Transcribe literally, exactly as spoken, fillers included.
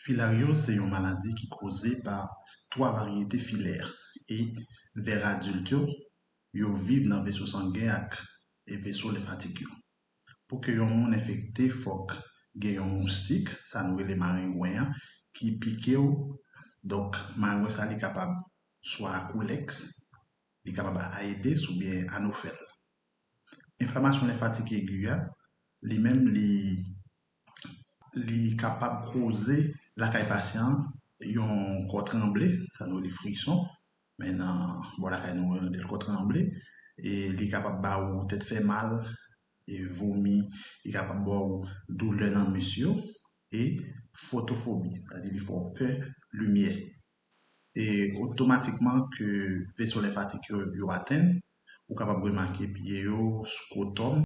Filaryoz se yon maladi ki koze pa twa varyete filè e vè adilt yo, yo viv nan veso sangen ak e veso lenfatik yo. Pou ke yon moun enfekte, fòk gen yon moustik, sa nou rele marengwen an, ki pike w. Donk, marengwen sa li kapab swa a koulèks, li kapab a Aedes oubyen Anofèl. Enflamasyon lenfatik egi a, li menm li li kapab koze lakay pasyan an yon kò tranble, sa nou rele frison, men nan bò lakay nou, yo rele l kò tranble, e li kapab ba ou tèt fè mal, e vomi, li kapab ba ou doulè nan mis yo, e fotofobi, sa di li fè w pè limyè. E otomatikman ke veso lenfatik yo, yo atenn, ou kapab remake pye yo, skotòm,